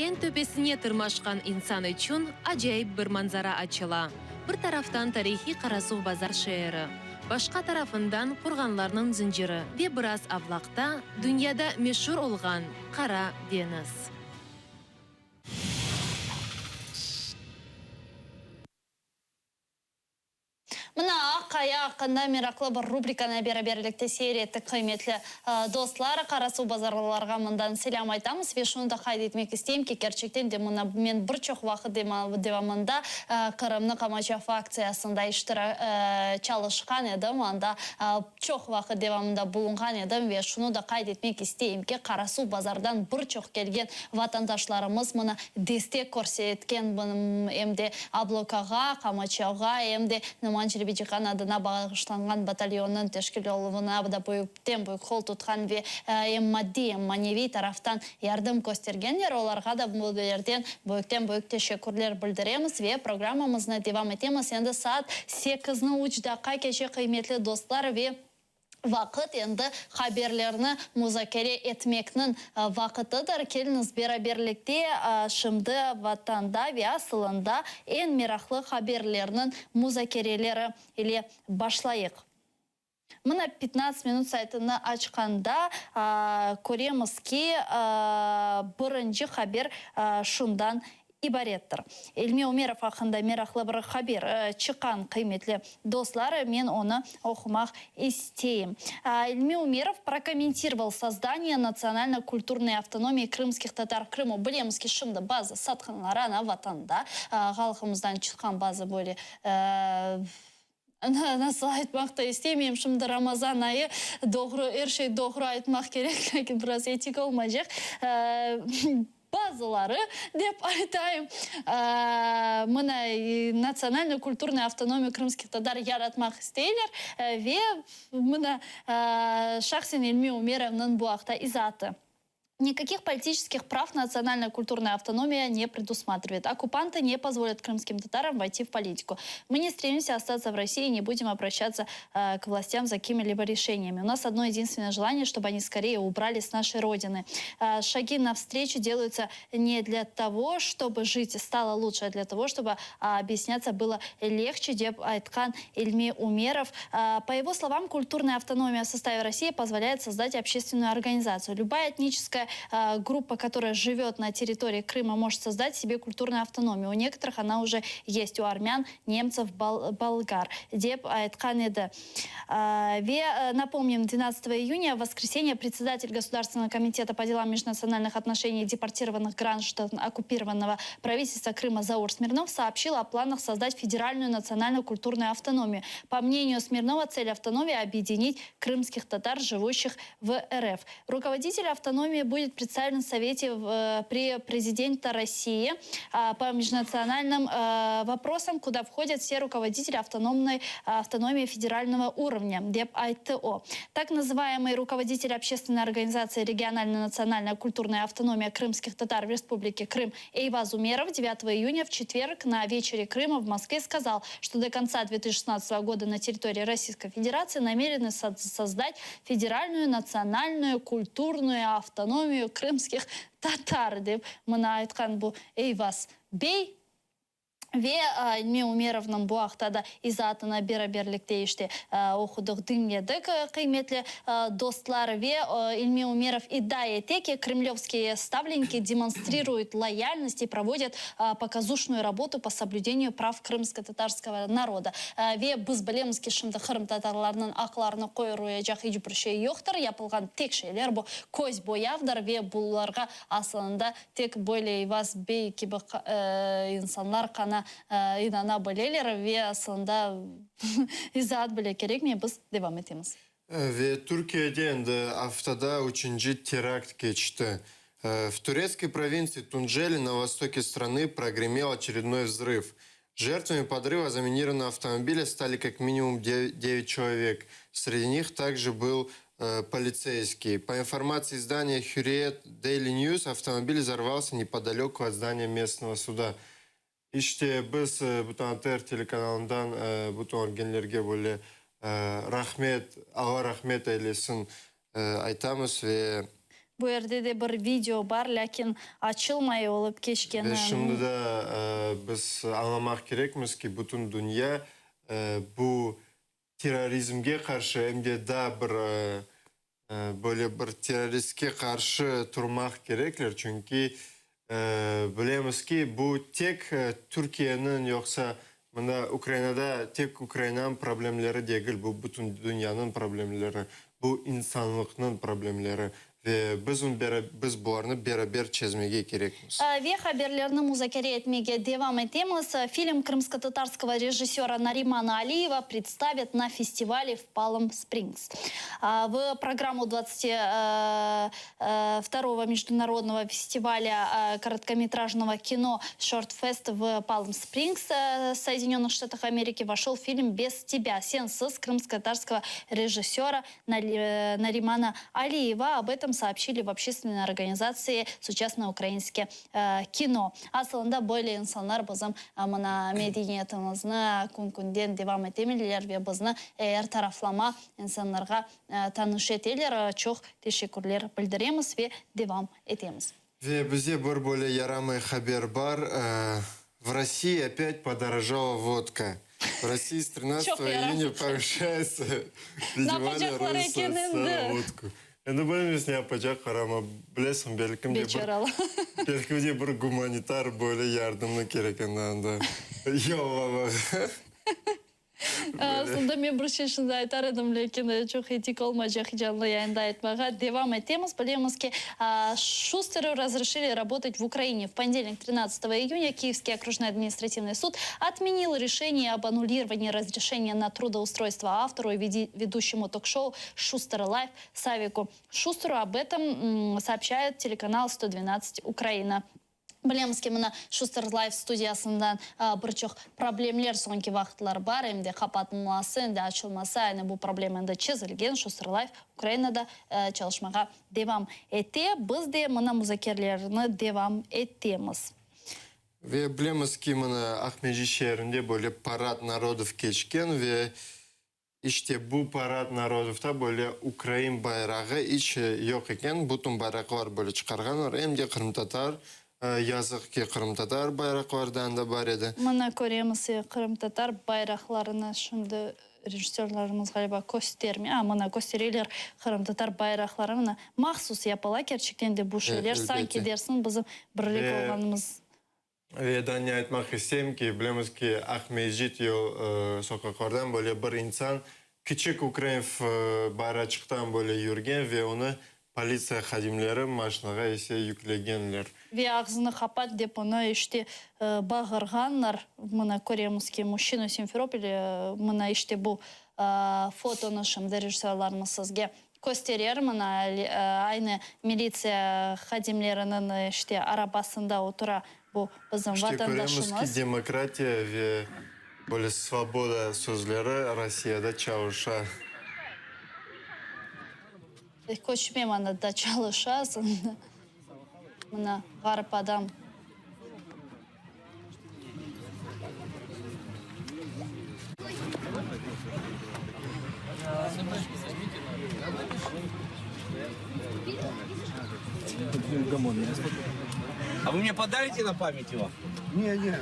eñ töpesine tırmaşqan insan içün acayip bir manzara açıla, bir taraftan tarihiy Qarasuvbazar şeeri, başqa tarafından qurğanlarnıñ zıncırı ve biraz avlaqta dünyada meşur olğan Qara deñiz. Mına Aq Qaya aqqında meraqlı bir rubrikanı beraberlikte seyir ettik, qıymetli dostlar. Qarasuvbazarlılarğa mından selâm aytamız ve şunı da qayd etmek isteyim ki, kerçekten de mına men bir çoq vaqıt devamında Qırımnı qamaçav aktsiyasında iştira çalışqan edim, anda çoq vaqıt devamında bulunğan edim ve şunı da qayd etmek isteyim ki, Qarasuvbazardan bir çoq kelgen Vatandaşlarımız mına destek körsetken em de Ablokağa, qamaçavğa, em de Noman Çelebicihan adına bağışlanğan batalyonnıñ teşkil oluvına da büyükten-büyük qol tutqan ve em maddiy, em maneviy taraftan yardım köstergenler. Olarğa da bu yerden büyükten-büyük teşekkürler bildiremiz ve programmamıznı devam etemiz. Endi saat sekizni üç daqqa keçe, qıymetli dostlar, ve. Vaqıt endi haberlerni muzakere etmekniñ vaqıtıdır. Keliñiz beraberlikte şimdi Vatanda ve asılında eñ meraqlı haberlerniñ muzakereleri ile başlayıq. Mına pitnats minut saytını açqanda köremiz ki, birinci haber şundan İbarettir. İlmi Umerov aqqında meraqlı bir haber çıqqan, qıymetli dostlar, men onı oqumaq isteyim. İlmi Umerov prokommentiroval sozdaniye natsıonalno-kulturnıy avtonomiyi krımskih tatar Krımu. Bilemiz ki, şimdi bazı satqınlar ana Vatanda, halqımızdan çıqqan bazı böyle Nasıl aytmaq da istemeyim, şimdi Ramazan ayı, doğru, er şey doğru aytmaq kerek, lâkin biraz etik olmaycaq. Bazıları, dep aytayım, mına, natsionalno-kulturnıy avtonomiya krımskih tatar yaratmaq isteyler ve mına, şahsen İlmi Umerovnıñ bu aqta izaatı. Nikakih politiçeskih prav natsıonalno-kulturnaya avtonomiya ne predusmatrivayet. Okkupanty ne pozvolât krımskim tataram voyti v politiku. Mı ne stremimsâ ostatsâ v Rossii i ne budem obraşçatsâ k vlastям za kakimi-libo reşeniyami. U nas odno yedinstvennoye jelaniye, ştoby oni skoreye ubrali s našey rodiny. Şagi navstreçu delayutsâ ne dlâ togo, ştoby jit stalo luçše, a dlâ togo, ştoby obyasnâtsâ bylo legçe, dep aytqan İlmi Umerov. Po ego slovam, kulturnaya avtonomiya v sostave Rossii pozvolâet sozdat obşestvennuyu organizatsiyu. Lübaya etniçeskaya gruppa, kotoraya živet na territorii Krıma, может sozdat sebe kulturnuyu avtonomiyu. U nekotorıh ona uje est, u armân, nemtsev, bolgar, dep aytqan edi. Ve, napomnim, dvenadtsatogo iyunya, v voskreseniye, predsedatel Gosudarstvennogo komiteta po delam mejnatsıonalnıh otnoşeniy deportirovanıh granjdan okkupirovannogo pravitelstva Krıma Zaur Smirnov soobşçil o planah sozdat federalnuyu natsionalno-kulturnuyu avtonomiyu. Po mneniyu Smirnova, tsel avtonomiyi, obedinit krımskih tatar, jivuşih v RF. Rukovoditel avtonomiyi budet predstavlen v Sovete pri prezidenta Rossii po mejnatsionalnım voprosam, kuda vhodyat vse rukovoditeli avtonomnoy avtonomiyi federalnogo urovnâ, dep ayttı o. Tak nazıvaemıy rukovoditel obşestvennoy organizatsiyi Regionalno-natsionalnaya kulturnaya avtonomiya krımskih tatar v Respublike Krım Eyvaz Umerov devyatogo iyunya v çetverg na Veçere Krıma v Moskve skazal, çto do kontsa dve tısячи şestnadtsatogo goda na territoriyi Rossiyskoy Federatsii namereny sozdat federalnuyu natsionalnuyu kulturnuyu avtonomiyu krımskih tatar, dep mına aytqan bu Eyvaz bey. Ve İlmi Umerovnıñ bu aqta da izaatını beraberlikte işte oqudıq, diñledik, qıymetli dostlar. Ve İlmi Umerov iddia ete ki, kremlövskiye stavlenki demonstriruyut loyalnost i provodyat pokazuşnuyu rabotu po soblüdeniyu prav krımskotatarskogo naroda. Ve biz bilemiz ki, şimdi qırımtatarlarnıñ aqlarını qoyuruyacaq iç bir şey yoqtır, yapılğan tek şeyler bu köz boyavdır ve bularğa asılında Tek böyle Eyvaz bey kibi insanlar qana inana bileler ve aslında izaat bile kerekmey, biz devam etemiz. Ve Türkiyede endi aftada üçünci terakt keçti. V turetskoy provintsii Tunceli na vostoke strany progremel oçerednoy vzrıv. Žertvami podrıva zaminirovannogo avtomobilâ stali kak minimum devyat çelovek, sredi nih takje byl politseyskiy. Po informatsiyi izdaniya Hürriyet Daily News, avtomobil vzorvalsâ nepodalöku ot zdaniya mestnogo suda. İşte, biz bütün ATR telekanalından bütün örgenlerge böyle rahmet, Alla rahmet eylesin aytamız ve. Bu yerde de bir video bar, lâkin açılmay olıp keçkeni. Ve şimdi de biz añlamaq kerekmiz ki, bütün dünya bu terrorizmge qarşı, em de daa bir böyle bir terroristke qarşı turmaq kerekler, çünki bilemiz ki, bu tek Türkiyeniñ yoqsa mında Ukrainada tek Ukrainanıñ problemleri degil, bu bütün dünyanıñ problemleri, bu insanlıqnıñ problemleri. Ve biz biz bularnı beraber çezmege kerekmiz. Ve haberlerni muzakere etmege devam etemiz. Film krımskotatarskogo rejissöra Narimana Aliyeva predstavят na festivale v Palm Springs. V programmu 22 Международного festivalya korotkometrajnogo kino Shortfest v Palm Springs, Soedinennıh Ştatah Ameriki, voşel film Bez tebâ, Sensiz, krımskotatarskogo rejissöra Narimana Aliyeva. Ob etom soobşili v общественной organizatsii Suçasnoye ukrainske kino. Asılında böyle insanlar bizim mına medeniyetimizni kün-künden devam etemeliler ve bizni er taraflama insanlarğa tanış eteler. Çoq teşekkürler bildiremiz ve devam etemiz. Ve bize bir böyle yaramay haber bar, V Rossii opyat podorojala vodka. V Rossii s trinadtsatogo iyunya povışayatsa Napacaqlar eken endi? vodku. Endi bilmiz ne yapacaqlar, amma bilesiñ, belkim de bir, Beçaralar. belki de bir gumanitar böyle yardımnı kerek endi anda yollamağa. Aslında men bir şey şimdi aytar edim, lâkin çoq etik olmaycaq canlı yayında aytmağa. Devam etemiz. Bilemiz ki, Şusterü razreşili rabotat v Ukraine. V pondelnik, trinadtsatogo iyunya, Kiyevskiy okrujnoy administrativnoy sud otmenil reşeniye ob annulirovaniyi razreşeniya na trudoustrойstvo avtoru i veduşçemu tok-şou Şuster Layv Saviku Şusteru. Ob etom soobşayet telekanal 112 Ukraina. Bilemiz ki, mına Şuster Live studiyasından bir çoq problemler soñki vaqıtlar bar, em de qapatılması, em de açılması, aynı bu problem endi çezilgen, Şuster Live Ukrainada çalışmağa devam ete. Biz de mına muzakerelerni devam etemiz. Ve bilemiz ki, mına Aqmescit şeerinde böyle parad narodov keçken ve İşte, bu parad narodovda böyle ukrain bayrağı iç yoq eken, bütün bayraqlar böyle çıqarğanlar, em de qırımtatar, yazıq ki, qırımtatar bayraqlardan da bar edi. Mına köremiz, qırımtatar bayraqlarını şimdi rejissörlarımız ğaliba köstermey, a, mına köstereler qırımtatar bayraqları, mına mahsus yapıla kerçekten de bu şeyler, sanki dersiñ bizim birlik olğanımız. Ve daa ne aytmaq isteyim ki, bilemiz ki, Aqmescit yol soqaqlardan böyle bir insan kiçik ukrain bayraçıqtan böyle yürgen ve onı politsiya hadimleri maşinağa ise yüklegenler. Ve ağzını qapat dep onı işte bağırğanlar. Mına köremiz ki, mujçinu Simferopolye, mına işte bu fotonı şimdi rejissörlarımız sizge Kösterer, mına, aynı militsiya hadimleriniñ, işte, arabasında otura bu bizim İşte köremiz ki, vatandaşımız. demokratiya ve böyle svoboda sözleri Rossiyada çalışa. Köçme manada çalışa, mına, ğarip adam. А вы мне подарите на память его? Не, не.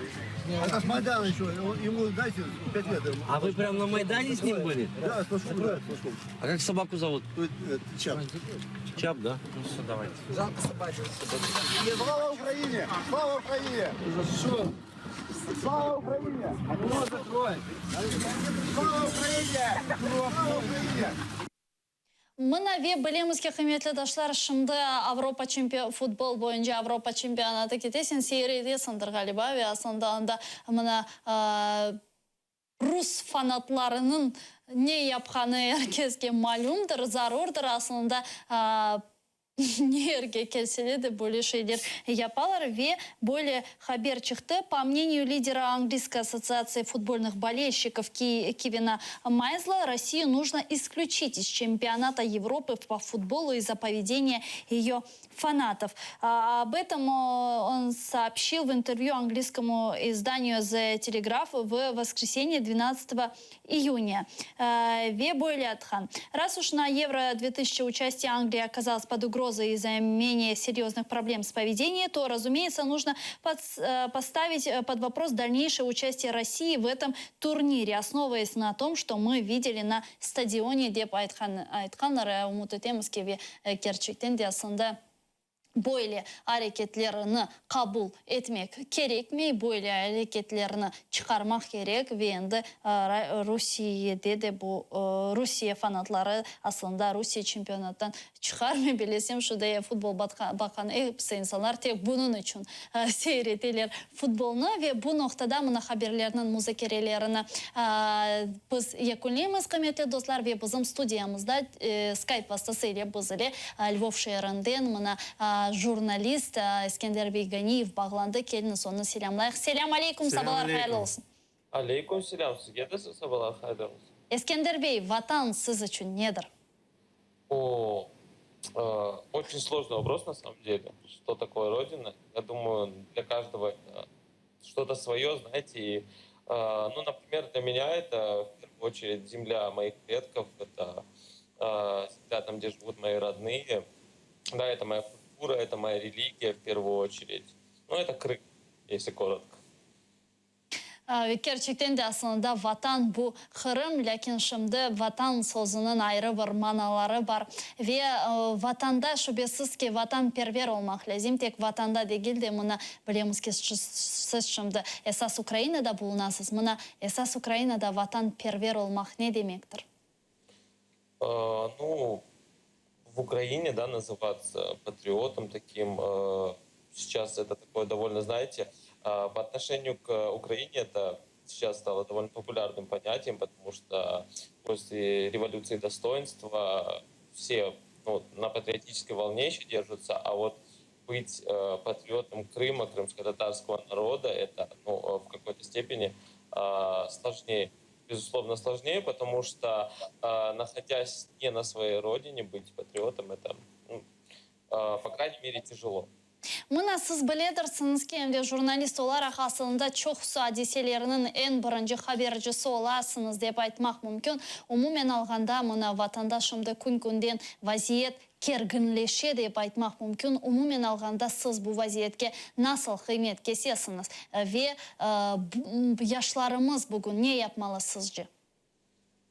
Это с Майдана еще. Ему, дайте, 5 лет. А вы прям на Майдане с ним были? Да, слушай, да, слушай. А как собаку зовут? Чап. Чап, да? Ну все, давайте. Жалко собаку. Слава Украине! Слава Украине! За что? Слава Украине! Окно закрой! Слава Украине! Слава Украине! Mına ve bilemiz ki, qıymetli dostlar, şimdi Avropa çempi futbol boyunca Avropa çempionatı kete, sen seyir etesiñdir, ğaliba, ve aslında anda mına rus fanatlarınıñ ne yapqanı er keske malümdir, zarurdır aslında Ne yerge kelseler de böyle şeyler yapalar ve böyle haber çıqtı, Po mneniyu lidera Angliyskoy assotsiatsiyi futbolnıh bolelşçikov Kevina Mayzla, Rossiyu nujno isklüçit iz çempionata Yevropı po futbolu iz-za povedeniya eyo fanatov. Ob etom on. Сообщил в интервью английскому изданию The Telegraph в воскресенье 12 июня. Ve böyle aytqan. Раз уж на Евро-2000 участие Англии оказалось под угрозой из-за менее серьезных проблем с поведением, то, разумеется, нужно поставить под вопрос дальнейшее участие России в этом турнире, основываясь на том, что мы видели на стадионе dep aytqan aytqanlar ümüt etemiz ki ve kerçekten de aslında böyle areketlerini qabul etmek kerekmey, böyle areketlerini çıqarmaq kerek ve endi Rusiyede de bu Rusiye fanatları aslında Rusiye çempionattan çıqar men bilesem şu da futbol baqqan episi insanlar tek bunıñ içün seyir eteler futbolnı ve bu noqtada mına haberlerniñ muzakerelerini biz yekünleymiz, qıymetli dostlar, ve bizim studiyamızda Skype vastası ile biz ile Lvov şeerinden mına jurnalist Eskender bey Ganiyev bağlandı. Keliñiz, onı selâmlayıq. Selâm aleyküm, sabalar hayırlı olsun. Aleyküm selâm, sizge de sabalar hayırlı olsun. Eskender bey, Vatan siz içün nedir? О, очень сложный вопрос на самом деле. Что такое Родина? Я думаю, для каждого это что-то свое, знаете. И, ну, например, для меня это в первую очередь земля моих предков, это земля там, где живут мои родные. Да, это моя культура, это моя религия в первую очередь. Ну, это Крым, если коротко. Kerçekten de aslında Vatan bu Qırım, lâkin şimdi Vatan sözüniñ ayrı bir manaları bar. Ve Vatanda şübesiz ki vatanperver olmaq lâzim, tek Vatanda degil de, mına bilemiz ki siz şimdi esas Ukrainada bulunasız, mına esas Ukrainada vatanperver olmaq ne demektir? Ну, в Украине, да, называться патриотом таким, сейчас это такое довольно, знаете, по отношению к Украине это сейчас стало довольно популярным понятием, потому что после революции достоинства все ну, на патриотической волне еще держатся, а вот быть патриотом Крыма, крымско-татарского народа, это ну, в какой-то степени сложнее. Безусловно, сложнее, потому что, находясь не на своей родине, быть патриотом, это, ну, по крайней мере, тяжело. Mına siz biledirsiñiz ki, em de jurnalist olaraq aslında çoqusı adiselerniñ eñ birinci habercisi olasıñız dep aytmaq mümkün. Umumen alğanda mına vatanda şimdi kün-künden vaziyet kerginleşe dep aytmaq mümkün. Umumen alğanda siz bu vaziyetke nasıl qıymet kesesiñiz ve yaşlarımız bugün ne yapmalı sizce?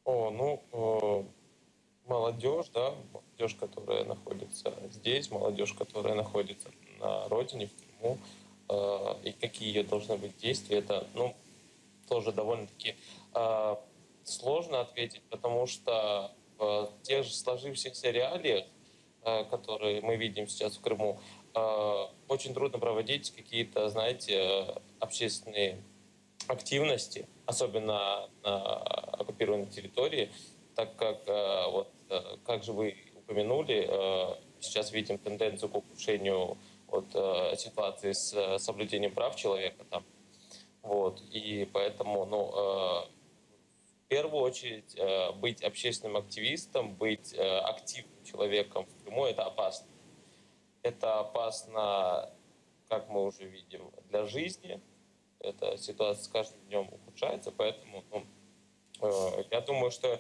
О, ну, молодежь, да, молодежь, которая находится здесь, молодежь, которая находится на родине, в Крыму, и какие ее должны быть действия, это, ну, тоже довольно-таки сложно ответить, потому что в тех же сложившихся реалиях, которые мы видим сейчас в Крыму, очень трудно проводить какие-то, знаете, общественные активности, особенно на оккупированной территории, так как, вот, как же вы упомянули, сейчас видим тенденцию к ухудшению вот, ситуации с соблюдением прав человека там. Вот, и поэтому, ну, в первую очередь, быть общественным активистом, быть активным человеком в Крыму — это опасно. Это опасно, как мы уже видим, для жизни. Эта ситуация с каждым днем ухудшается, поэтому ну, я думаю, что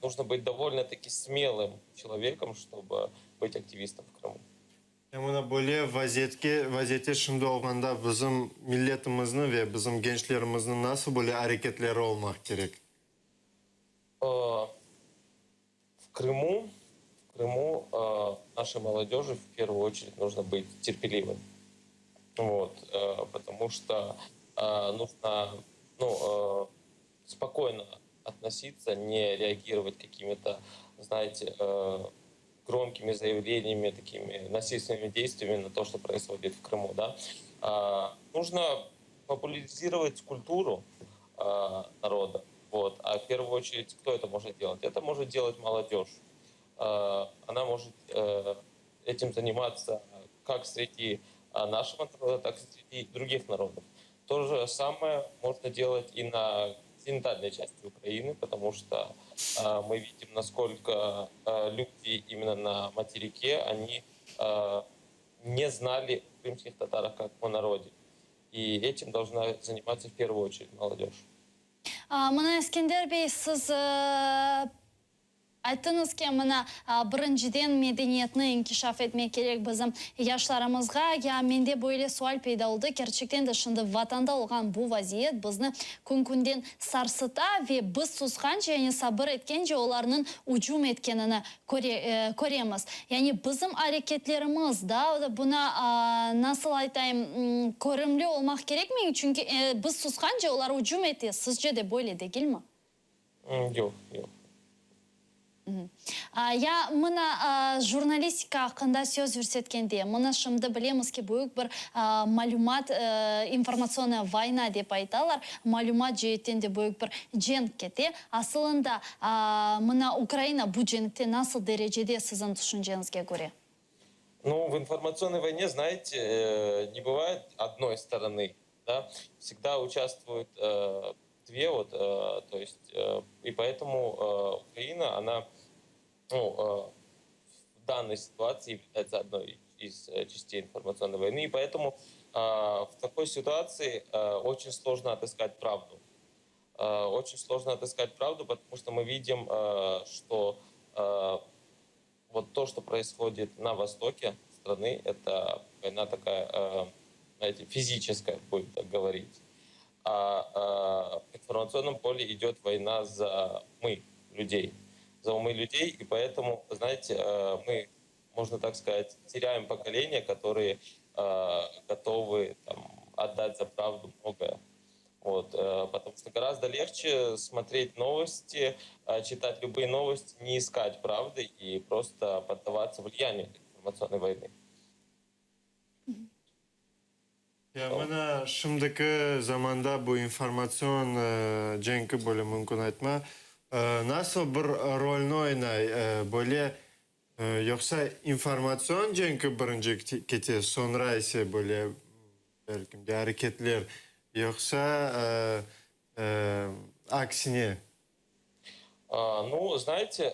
нужно быть довольно-таки смелым человеком, чтобы быть активистом в Крыму. Mına böyle vaziyetke, vaziyette şimdi olğanda bizim milletimizni ve bizim gençlerimizniñ nasıl böyle areketleri olmaq kerek? В Крыму нашей молодежи в первую очередь нужно быть терпеливым. Вот, потому что нужно ну, спокойно относиться, не реагировать какими-то, знаете, громкими заявлениями, такими насильственными действиями на то, что происходит в Крыму. Да? Нужно популяризировать культуру народа. Вот. А в первую очередь, кто это может делать? Это может делать молодежь. Она может этим заниматься как среди нашего народа, так и среди других народов. То же самое можно делать и на континентальной части Украины, потому что мы видим, насколько люди именно на материке, они не знали крымских татарах как о народе. И этим должна заниматься в первую очередь молодежь. Mına, Eskender bey, siz ayttıñız ki, mına, birinciden medeniyetni inkişaf etmek kerek bizim yaşlarımızğa. Ya mende böyle sual peyda oldı, kerçekten de şimdi Vatanda olğan bu vaziyet bizni kün-künden sarsıta ve biz susqance, yani sabır etkence olarnıñ ücüm etkenini köre, köremiz. Yani bizim areketlerimiz da buna, nasıl aytayım, körümli olmaq kerekmi? Çünki biz susqance olar ücüm ete, sizce de böyle degilmi? Yoq, yoq. Ya mına jurnalistika aqqında söz yürsetkende, mına şimdi bilemiz ki, büyük bir malümat, informatsionaya voyna dep aytalar, malümat ceetten de büyük bir cenk kete. Asılında, mına Ukraina bu cenkte nasıl derecede siziñ tüşünceñizge köre? Ну, в информационной войне, знаете, не бывает одной стороны, да, всегда участвуют две, вот, то есть, и поэтому Украина, она, ну, в данной ситуации является одной из частей информационной войны, и поэтому в такой ситуации очень сложно отыскать правду. Очень сложно отыскать правду, потому что мы видим, что вот то, что происходит на востоке страны, это война такая, знаете, физическая, будем так говорить. А в информационном поле идет война за умы людей. За умы людей, и поэтому, знаете, мы, можно так сказать, теряем поколения, которые готовы там, отдать за правду многое. Вот, потому что гораздо легче смотреть новости, читать любые новости, не искать правды и просто поддаваться влиянию этой информационной войны. Ya mına şimdiki zamanda bu informatsion cenki böyle mümkün aytma, nasıl bir rolni oynay, böyle yoqsa informatsion cenki birinci kete, soñra ise böyle belkim de areketler, yoqsa aksine? Ну, знаете,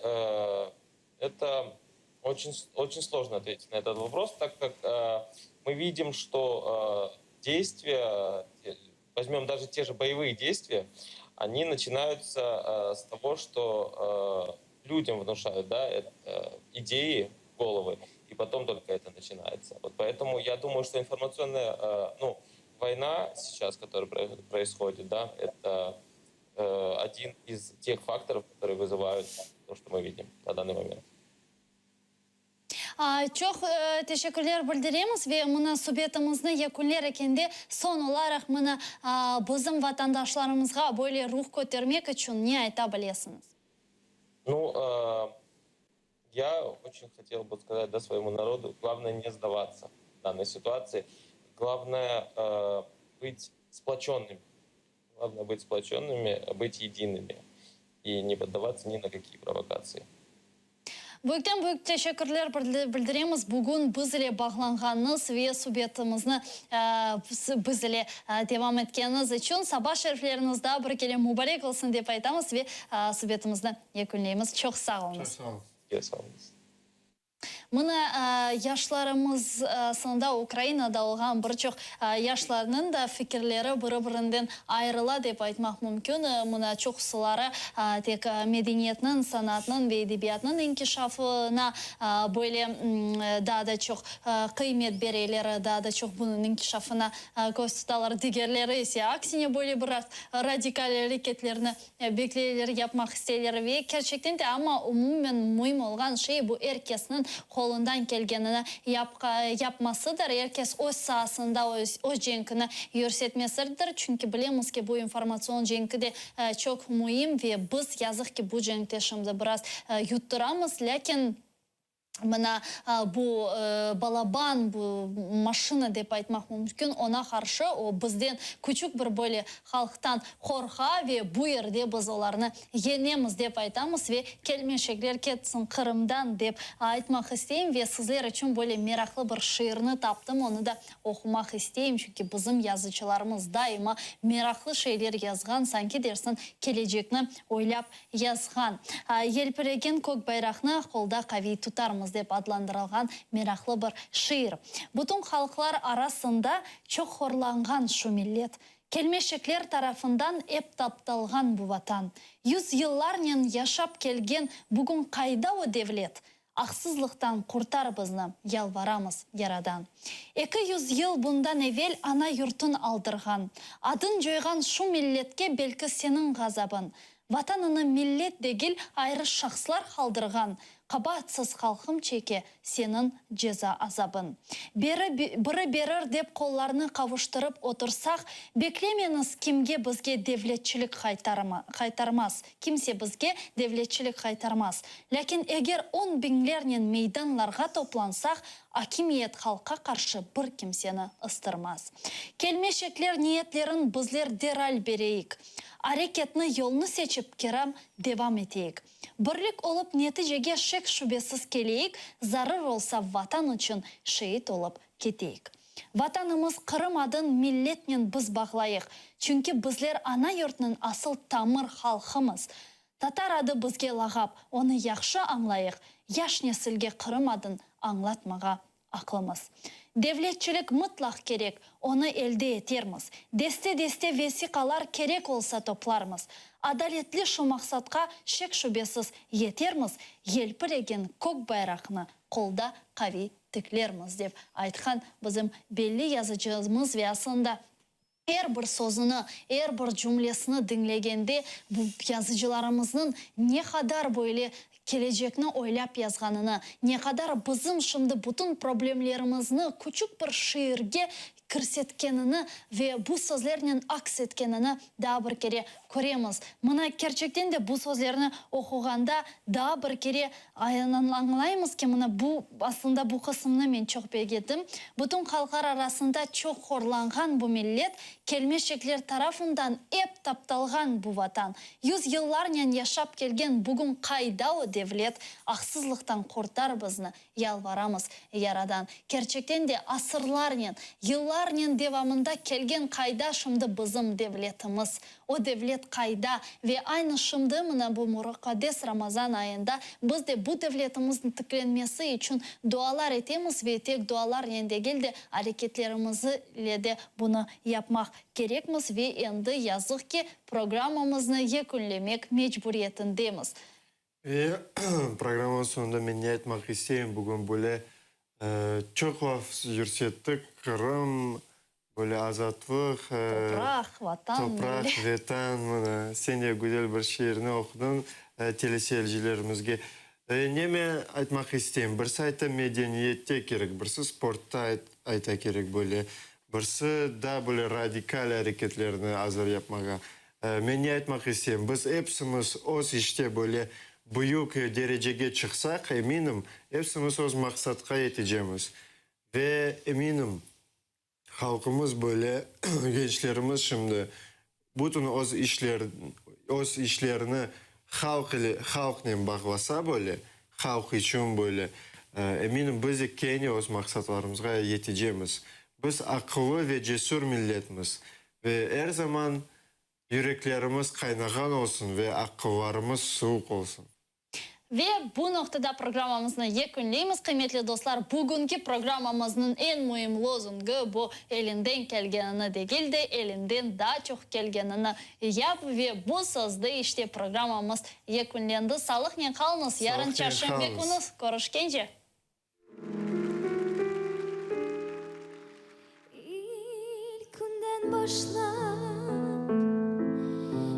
это очень, очень сложно ответить на этот вопрос, так как мы видим, что действия, возьмем даже те же боевые действия, они начинаются с того, что людям внушают, да, это, идеи в головы, и потом только это начинается. Вот поэтому я думаю, что информационная, ну, война сейчас, которая происходит, да, это один из тех факторов, которые вызывают то, что мы видим на данный момент. Çoq teşekkürler bildiremiz ve mına subetimizni yekünler ekende soñ olaraq mına bizim vatandaşlarımızğa böyle ruh kötermek içün ne ayta bilesiñiz? Ну, я очень хотел бы сказать, да, своему народу, главное не сдаваться в данной ситуации. Главное быть сплоченными. Главное быть сплоченными, быть едиными и не поддаваться ни на какие провокации. Büyükten büyük teşekkürler bildiremiz bugün biz ile bağlanğanıñız ve subetimizni biz ile devam etkeniñiz içün. Saba şerifleriñiz daa bir kere mubarek olsun dep aytamız ve subetimizni yekünleymiz. Çoq sağ oluñız. Çoq sağ oluñ. Sağ oluñız. Mına yaşlarımız aslında Ukrainada olğan bir çoq yaşlarnıñ da fikirleri biri-birinden ayırıla dep aytmaq mümkün. Mına çoqusıları tek medeniyetniñ, sanatnıñ ve edebiyatnıñ inkişafına böyle daa da çoq qıymet bereler, daa da çoq bunıñ inkişafına köz tutalar. Digerleri ise aksine böyle biraz radikal areketlerni Bekleyler, yapmaq isteyler ve kerçekten de, amma umumen müim olğan şey bu er kesniñ qolundan kelgenini yapmasıdır, er kes öz saasında öz cenkini yürsetmesidir, çünki bilemiz ki, bu informatsion cenki de çoq müim ve biz, yazıq ki, bu cenkte şimdi biraz yutturamız, lâkin. Mına bu balaban, bu maşina dep aytmaq mümkün, oña qarşı, o bizden, küçük bir böyle halqtan qorqa ve bu yerde biz olarnı yeñemiz dep aytamız ve kelmeşekler ketsin Qırımdan dep aytmaq isteyim ve sizler içün böyle meraqlı bir şiirni taptım, onı da oqumaq isteyim, çünki bizim yazıcılarımız daima meraqlı şeyler yazğan, sanki dersiñ kelecekni oylap yazğan. Yelpiregen kök bayraqnı qolda qaviy tutarmız. Qurtarmız dep adlandırılğan meraqlı bir şiir. Bütün halqlar arasında çoq horlanğan şu millet. Kelmeşekler tarafından ep taptalğan bu Vatan. Yüz yıllarnen yaşap kelgen bugün qayda o devlet? Aqsızlıqtan qurtar bizni, yalvaramız Yaradan. 200 yıl bundan evel ana yurtun aldırğan, adın coyğan şu milletke belki seniñ ğazabıñ. Vatanını millet degil, ayrı şahslar qaldırğan, qabaatsız halqım çeke seniñ ceza azabıñ. Beri, biri berir dep qollarnı qavuştırıp otursaq, beklemeñiz kimge bizge devletçilik qaytarma, qaytarmaz, kimse bizge devletçilik qaytarmaz. Lâkin eger on biñlernen meydanlarğa toplansaq, akimiyet halqqa qarşı bir kimseni ıstırmaz. Kelmeşekler niyetlerin bizler deral bereyik. Areketni yolnı seçip keram devam eteyik. Birlik olıp neticege şek-şübesiz keleyik, zarur olsa Vatan içün şeit olıp keteyik. Vatanımız Qırım adın milletnen biz bağlayıq, çünki bizler ana yurtnıñ asıl tamır halqımız. Tatar adı bizge lağap, onı yahşı añlayıq, yaş nesilge Qırım adın añlatmağa aqlımız. Devletçilik mıtlaq kerek, onı elde etermiz. Deste-deste vesiqalar kerek olsa toplarmız. Adaletli şu maqsatqa şek-şübesiz yetermiz, yelpiregen kök bayraqnı qolda qaviy tiklermiz, dep aytqan bizim belli yazıcımız ve aslında er bir sözüni, er bir cümlesini diñlegende bu yazıcılarımıznıñ ne qadar böyle kelecekni oylap yazğanını, ne qadar bizim şimdi bütün problemlerimizni küçük bir şiirge kirsetkenini ve bu sözlernen aks etkenini daa bir kere köremiz. Mına, kerçekten de bu sözlerni oquğanda daa bir kere añlaymız ki, mına bu, aslında bu qısımnı men çoq begendim, Bütün halqlar arasında çoq horlanğan bu millet, kelmeşekler tarafından ep taptalğan bu Vatan, yüz yıllarnen yaşap kelgen bugün qayda o devlet, aqsızlıqtan qurtar bizni, yalvaramız Yaradan. Kerçekten de asırlarnen, yıllarnen devamında kelgen qayda şimdi bizim devletimiz? O devlet qayda? Ve aynı şimdi, mına bu muqaddes Ramazan ayında biz de bu devletimizniñ tiklenmesi içün dualar etemiz ve tek dualarnen degil de, areketlerimiz ile de bunı yapmaq kerekmiz ve endi, yazıq ki, programmamıznı yekünlemek mecburiyetindemiz. Ve programma soñunda men ne aytmaq isteyim, bugün böyle çoq laf yürsettik, Qırım, böyle azatlıq, Topraq, Vatan. Topraq, Vetan, mına, sen de güzel bir şiirni oqudıñ teleseyircilerimizge. Ne men aytmaq isteyim, birisi ayta medeniyette kerek, birisi sportta ayta kerek böyle, birisi daa böyle radikal areketlerni azır yapmağa. Men ne aytmaq isteyim, biz epsimiz öz işte böyle büyük derecege çıqsaq, eminim, epsimiz öz maqsatqa yetecemiz. Ve eminim, halqımız böyle, gençlerimiz şimdi bütün öz işler, öz işlerini halq ile, halqnen bağlasa böyle, halq içün böyle, eminim, biz de kene öz maqsatlarımızğa yetecemiz. Biz aqıllı ve cesür milletmiz ve er zaman yüreklerimiz qaynağan olsun ve aqıllarımız suvuq olsun. Ve bu noqtada programmamıznı yekünleymiz, qıymetli dostlar. Bugünki programmamıznıñ eñ müim lozungı bu elinden kelgenini degil de, elinden daa çoq kelgenini yap. Ve bu sözde işte programmamız yekünlendi. Sağlıqnen qalıñız. Yarın çarşenbe künü körüşkence. İlk künden başlap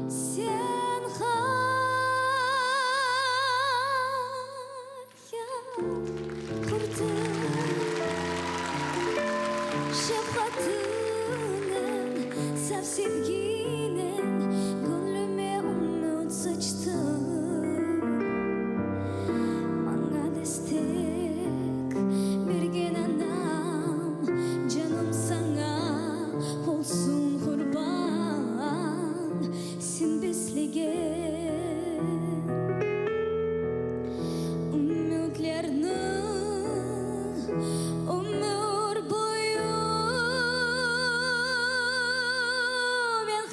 sen hayal qurdıñ, Şefqatınen, saf sevginen göñlüme ümüt saçtıñ. Maña destek bergen anam, canım saña olsun qurban, sen beslegen ümütlerni ömür boyu men.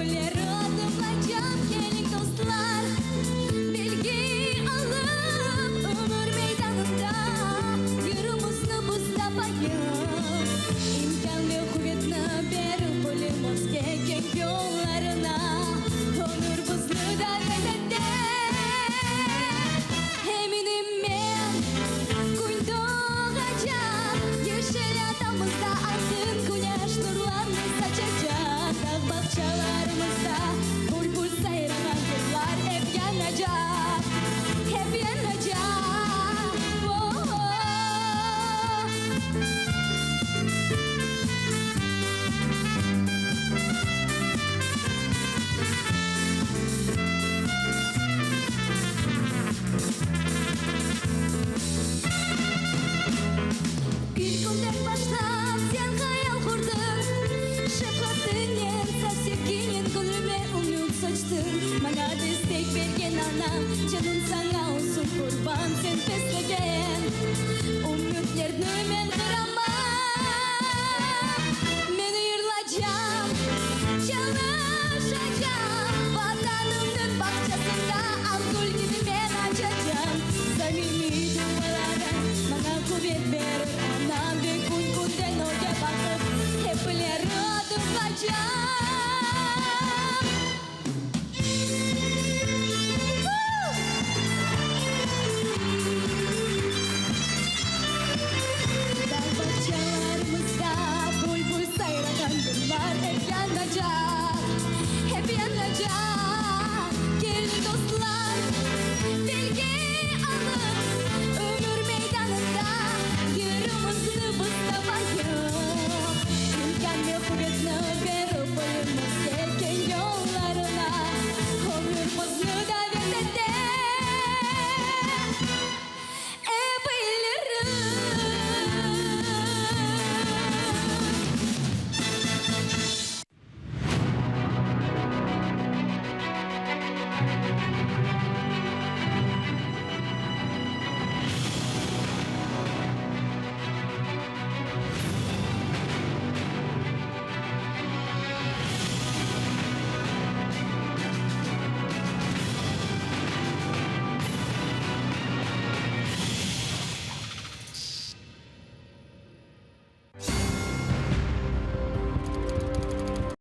Güllerni.